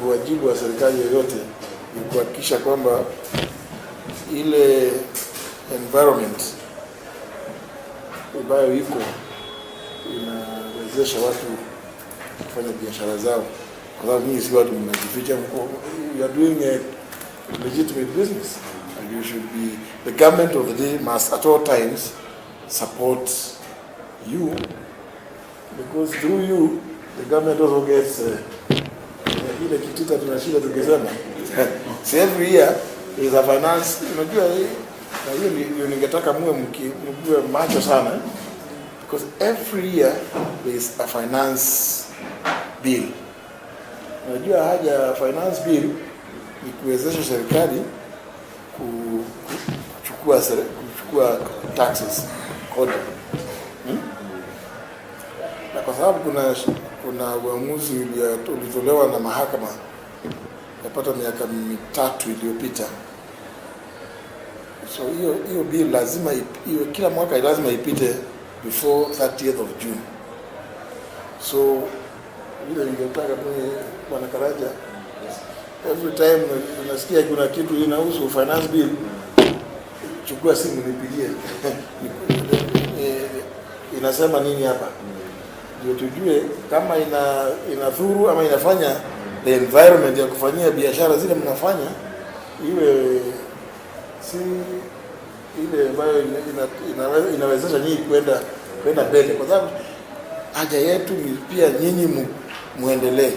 Wajibu wa serikali yoyote ni kuhakikisha kwamba ile environment ambayo iko inawezesha watu kufanya biashara zao, kwa sababu nyinyi si watu mnajificha, mko, you are doing a legitimate business and you should be, the government of the day must at all times support you, because through you the government also gets ile kitita tunashinda tukisema, si every year is a finance. Unajua na hiyo ndio ningetaka muwe mkiwe macho sana, because every year there is a finance bill. Unajua haja ya finance bill ni kuwezesha serikali kuchukua taxes, kodi, Na kwa sababu kuna uamuzi ulitolewa na mahakama yapata miaka 3 iliyopita, so hiyo bill lazima iwe kila mwaka lazima ipite before 30th of June. So vile ningetaka tu, Bwana Karaja, every time unasikia kuna kitu inahusu finance bill, chukua simu nipigie. Inasema nini hapa, ndio tujue kama inadhuru ama inafanya the environment ya kufanyia biashara zile mnafanya iwe si ile ambayo inawezesha nyinyi kwenda mbele, kwa sababu haja yetu ni pia nyinyi muendelee.